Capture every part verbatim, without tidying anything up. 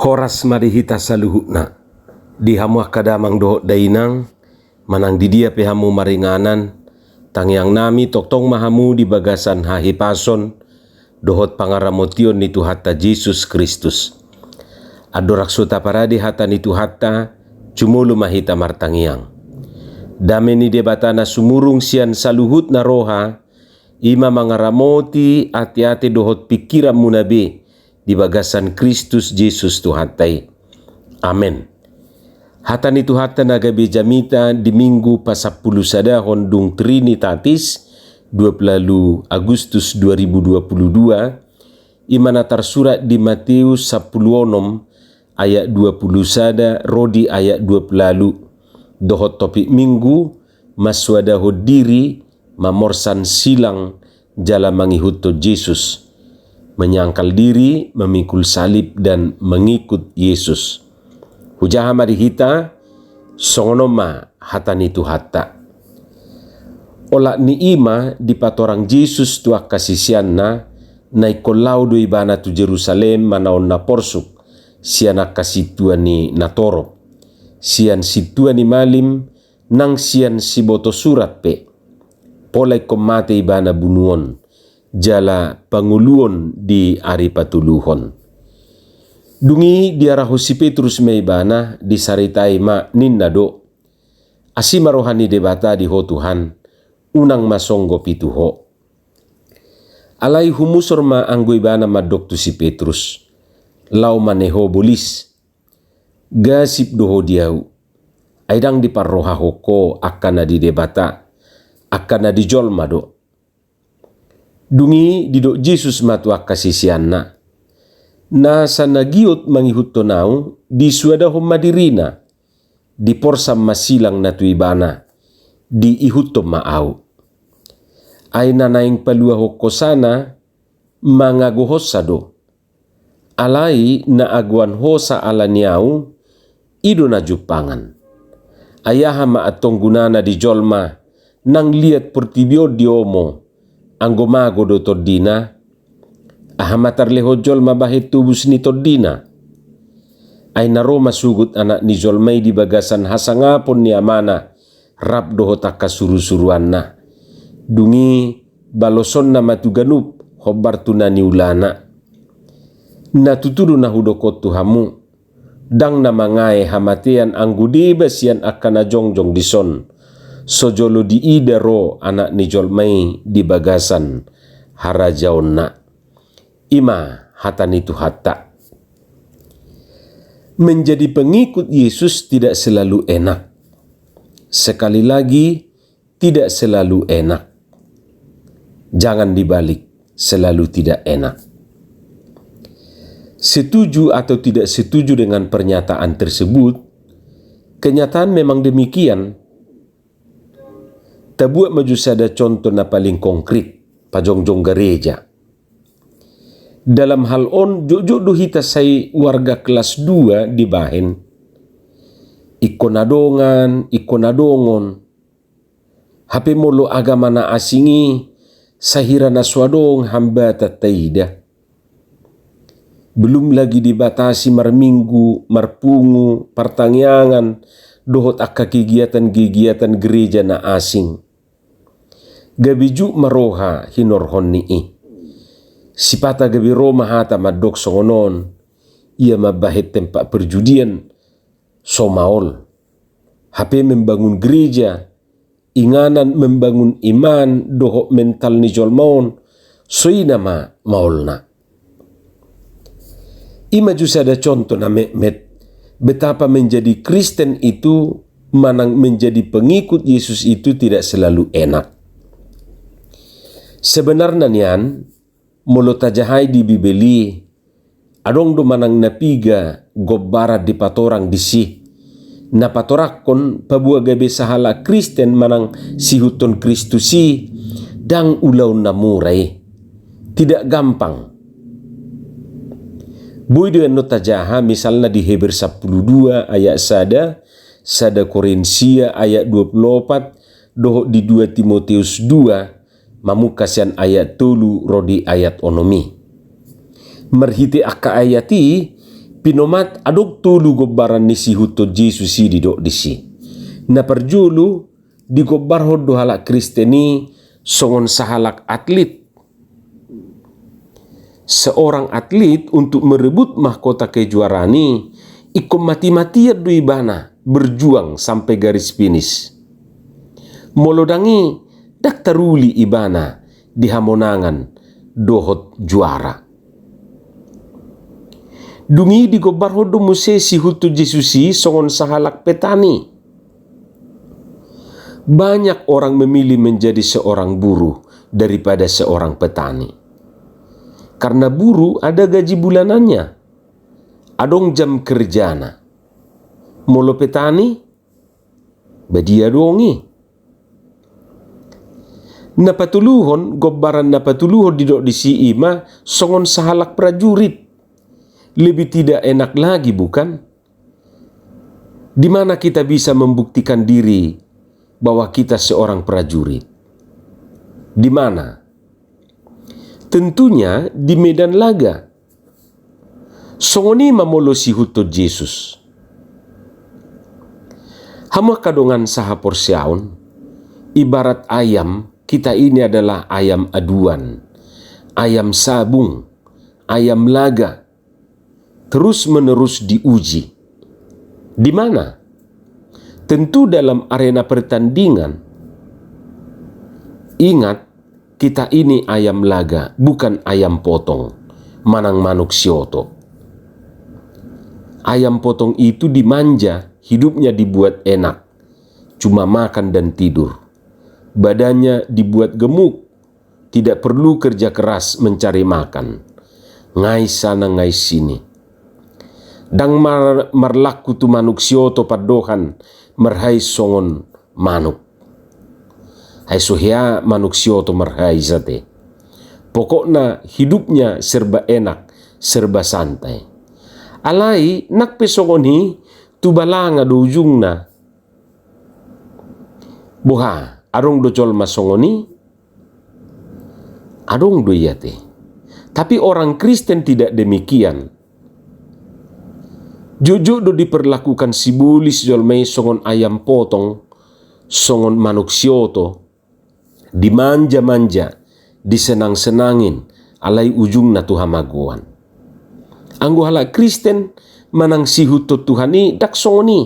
Horas ma di hita saluhutna. Di hamu angka damang dohot dainang, manang di dia pe hamu maringanan, tangiangnami tongtong ma hamu di bagasan hahipason dohot pangaramotion ni Tuhanta Jesus Kristus. Andorang so taparade hata ni Tuhanta, jumolo ma hita martangiang. Dame ni Debata na sumurung sian saluhutna roha, i ma mangaramoti ateate dohot pingkiranmuna be di bagasan Kristus Jesus Tuhanta i. Amen. Hata ni Tuhanta na gabe jamita di Minggu pasampulusadahon dung Trinitatis, dua puluh Agustus dua ribu dua puluh dua, i ma na tarsurat di Mateus sampulu onom ayat dua puluh sada ro di ayat dua puluh, dohot topik Minggu, mansoadahon diri, mamorsan silang jala mangihuthon Jesus, menyangkal diri, memikul salib, dan mengikut Yesus. Hujaha ma di hita, songon on ma hata ni Tuhanta. Olat ni i ma dipatorang Jesus tu angka siseanna, na ingkon laho do ibana tu Jerusalem manaon na porsuk sian angka sintua ni natorop, sian sintua ni malim nang sian siboto surat pe, pola ingkon mate ibana bunuon, jala pangoluon di ari patoluhon. Dung i diarahon si Petrus ma ibana, disaritai ma, ninna do: Asi ma roha ni Debata di ho Tuhan, unang ma songgop i tu ho. Alai humusor ma anggo ibana mandok tu si Petrus: Laho ma ne ho bolis, gasip do ho di ahu. Ai ndang diparrohahon ho angka na di Debata, angka na di jolma do. Dung i didok Jesus ma tu angka siseanna: Nasa na giot mangihuthon ahu, disoadahon ma dirina, diporsan ma silang na tu ibana, diihuthon ma ahu. Ai na naeng paluahon hosana, mangagohonsa do. Alai na agoan hosa ala ni ahu, i do na jumpangan. Ai aha ma antong gunana di jolma, nang liat portibi on diomo, anggo mago do tondina? Aha ma tarlehon jolma bahen tobus ni tondina? Ai na ro ma sogot Anak ni jolma i di bagasan hasangapon ni Amana, rap dohot angka surusuruanna. Dung i balosonna ma tu ganup, hombar tu na niulana. Na tutu do na hudok on tu hamu: Ndang na mangae hamatean anggo deba sian angka na jongjong dison, so jolo diida ro Anak ni jolma i di bagasan harajaonna. I ma hata ni Tuhanta. Menjadi pengikut Yesus tidak selalu enak. Sekali lagi, tidak selalu enak. Jangan dibalik, selalu tidak enak. Setuju atau tidak setuju dengan pernyataan tersebut, kenyataan memang demikian. Tabuat ma jo sada contoh na paling konkret, pajongjong gareja. Dalam hal on, jotjot do hita sai warga kelas dua dibahen. Ingkon adongan, ingkon adongon. Hape molo agama na asing i, sahira na so adong hambatan taida. Belum lagi dibatasi marminggu, marpungu, partangiangan, dohot angka kegiatan-kegiatan gereja na asing. Gabe juk ma roha hinorhon ni i. Sipata gabe ro ma hata mandok songon on: Ia mambahen tempat perjudian, so maol. Hape membangun gereja, inganan membangun iman dohot mental ni jolma on, so i nama maolna. I ma jo sada contoh na metmet, betapa menjadi Kristen itu manang menjadi pengikut Yesus itu tidak selalu enak. Sebenarna nian, molo tajahai di Bibel i, adong do manang na piga gombaran dipatorang disi. Na patorangkon paboa gabe sahalak Kristen manang siihuthon Kristus i, ndang ulaon na mura i. Tidak gampang. Boi do annon tajaha misalna di Heber sampulu dua ayat sada, sada Korintia ayat dua pulu opat, dohot di dua Timoteus dua, mamungka sian ayat tolu ro di ayat onom i. Marhite angka ayat i, Pinomat adong tolu gombaran ni siihuthon Jesus i didok disi. Na parjolo, digombarhon do halak Kristen i songon sahalak atlit. Seorang atlit untuk merebut mahkota kejuaraan i, ingkon mati-matian do ibana berjuang sampai garis finish. Molo ndang i, ndang taruli ibana di hamonangan dohot juara. Dung i digombarhon do muse siihuthon Jesus i songon sahalak petani. Banyak orang memilih menjadi seorang buruh daripada seorang petani. Karena buruh ada gaji bulanannya, adong jam kerjana. Molo petani, badia adong i. Na patoluhon, gombaran na patoluhon didok disi i ma songon sahalak prajurit. Lebih tidak enak lagi, bukan? Di mana kita bisa membuktikan diri bahwa kita seorang prajurit? Di mana? Tentunya di medan laga. Songon i ma molo siihuthon Jesus. Hamu angka dongan sahaporseaon, ibarat ayam, kita ini adalah ayam aduan, ayam sabung, ayam laga, terus-menerus diuji. Di mana? Tentu dalam arena pertandingan. Ingat, kita ini ayam laga, bukan ayam potong, manang manuk sioto. Ayam potong itu dimanja, hidupnya dibuat enak, cuma makan dan tidur. Badannya dibuat gemuk, tidak perlu kerja keras mencari makan. Ngais sana, ngais sini. Ndang mar-, marlaku tu manuk sioto pandohan marhais songon manuk. Ai so hea manuk sioto marhais ate. Pokokna hidupnya serba enak, serba santai. Alai nang pe songon i, tu balanga do ujungna. Boha, adong do jolma songon i? Adong do i ate. Tapi orang Kristen tidak demikian. Jotjot do diperlakukan sibolis jolma i songon ayam potong, songon manuk sioto, dimanja-manja, disenang-senangin, alai ujungna tu hamagoan. Anggo halak Kristen manang siihuthon Tuhan i ndang songon i.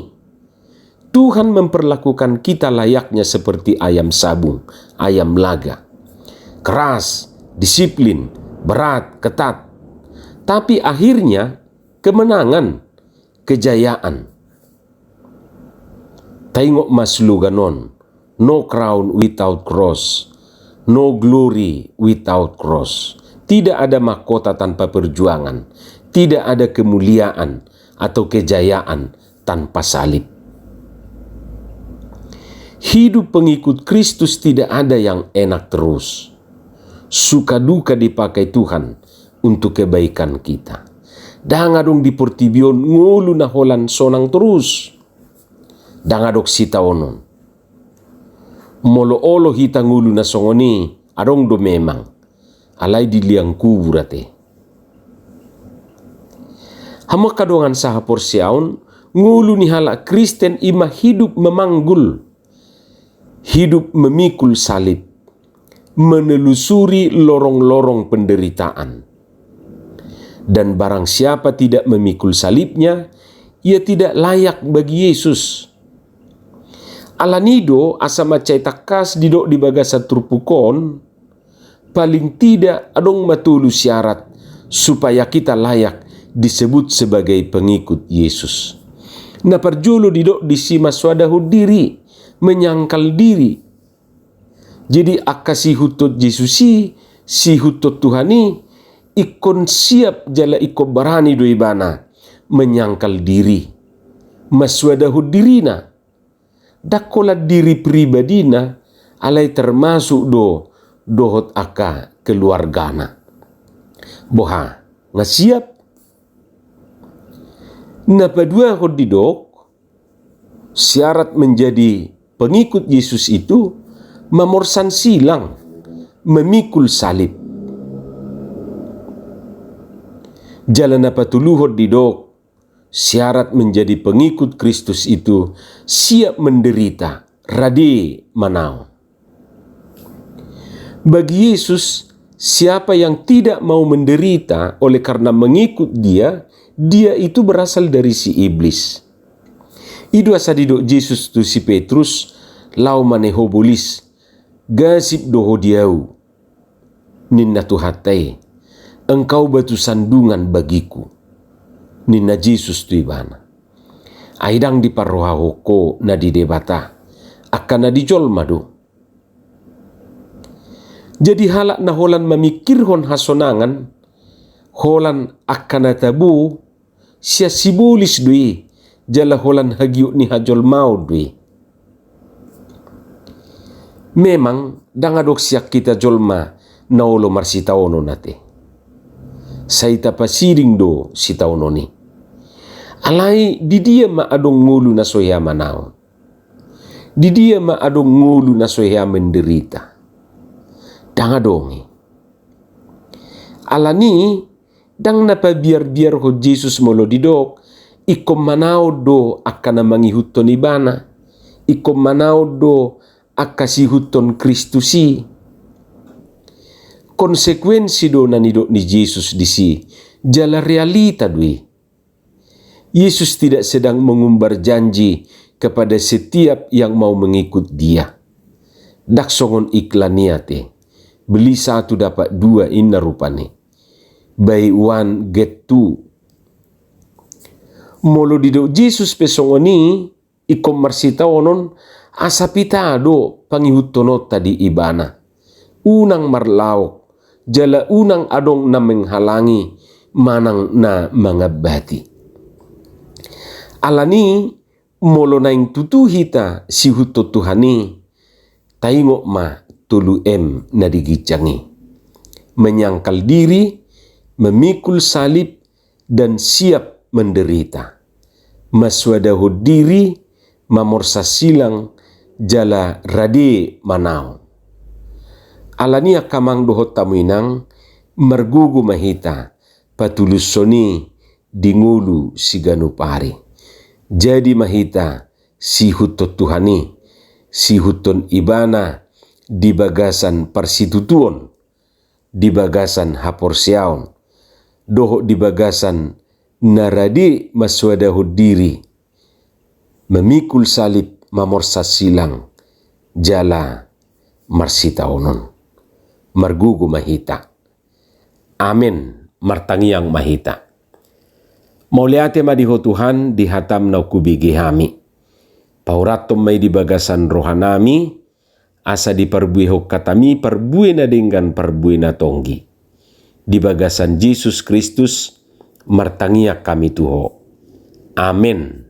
Tuhan memperlakukan kita layaknya seperti ayam sabung, ayam laga. Keras, disiplin, berat, ketat. Tapi akhirnya kemenangan, kejayaan. Taingot ma slogan on, "No crown without cross, no glory without cross." Tidak ada mahkota tanpa perjuangan, tidak ada kemuliaan atau kejayaan tanpa salib. Hidup pengikut Kristus tidak ada yang enak terus. Suka duka dipakai Tuhan untuk kebaikan kita. Ndang adong di portibi on ngolu na holan sonang terus. Ndang adong sitaonon. Molo olo hita ngolu na songon i, adong do memang. Alai di liang kubur ate. Hamu angka dongan sahaporseaon, ngolu ni halak Kristen i ma hidup memanggul, hidup memikul salib, menelusuri lorong-lorong penderitaan. Dan barang siapa tidak memikul salibnya, ia tidak layak bagi Yesus. Alani do asa mansai tangkas didok di bagasan turpuk on, paling tidak adong ma tolu syarat supaya kita layak disebut sebagai pengikut Yesus. Na parjolo didok disi mansoadahon diri, menyangkal diri. Jadi angka siihuthon Jesus i, siihuthon Tuhan i, ingkon siap jala ingkon barani do ibana menyangkal diri, mansoadahon dirina. Ndang holan diri pribadina, alai termasuk do dohot angka keluargana. Boha, nga siap? Na paduahon didok, syarat menjadi pengikut Yesus itu mamorsan silang, memikul salib. Jala na patoluhon didok, syarat menjadi pengikut Kristus itu siap menderita, rade manaon. Bagi Yesus, siapa yang tidak mau menderita oleh karena mengikut Dia, dia itu berasal dari si iblis. I do asa didok Jesus tu si Petrus, laho ma ne ho bolis, gasip do ho di Ahu, ninna Tuhanta i, engkau batu sandungan bagiku, ninna Jesus tu ibana. Ai ndang diparrohahon ho na di Debata, angka na di jolma do. Jadi halak na holan mamingkirhon hasonangan, holan angka na tabo, sian sibolis do i, jala holan hagiot ni hajolmaon do i. Memang ndang adong sian hita jolma na olo marsitaonon ate. Sai tapasiring do sitaonon i. Alai di dia ma adong ngolu na so hea manaon? Di dia ma adong ngolu na so hea menderita? Ndang adong i. Alani ndang na pabiarbiarhon Jesus molo didok, ingkon manaon do angka na mangihuthon ibana, ingkon manaon do angka siihuthon Kristus i. Konsekuensi do na nidok ni Jesus disi, jala realita do i. Yesus tidak sedang mengumbar janji kepada setiap yang mau mengikut Dia. Ndang songon iklan i ate, beli satu dapat dua, inna rupani. Buy one get two. Molo didok Jesus pe songon i, ingkon marsitaonon, asa pita do pangihuthononta di ibana. Unang marlaok, jala unang adong na menghalangi manang na mangambati. Alani molo naeng tutu hita siihuthon Tuhan i, taingot ma tolu M na di ginjang i. Menyangkal diri, memikul salib, dan siap menderita. Masuadahon diri, mamorsan silang, jala rade manaon. Alani angka amang dohot hamu inang, margogo ma hita patulushon i di ngolu siganup ari. Jadi ma hita siihuthon Tuhan i, siihuthon ibana di bagasan parsitutuon, di bagasan haporseaon, dohot di bagasan na rade masuadahon diri, memikul salib, mamorsan silang, jala marsitaonon. Margogo ma hita. Amen. Martangiang ma hita. Mauliate ma di Ho Tuhan, di hataM naung hubege hami. Paurathon ma i di bagasan rohanami, asa diparbuehon hataMi parbue na denggan, parbue na tonggi. Di bagasan Jesus Kristus martangiang hami tu Ho. Amen.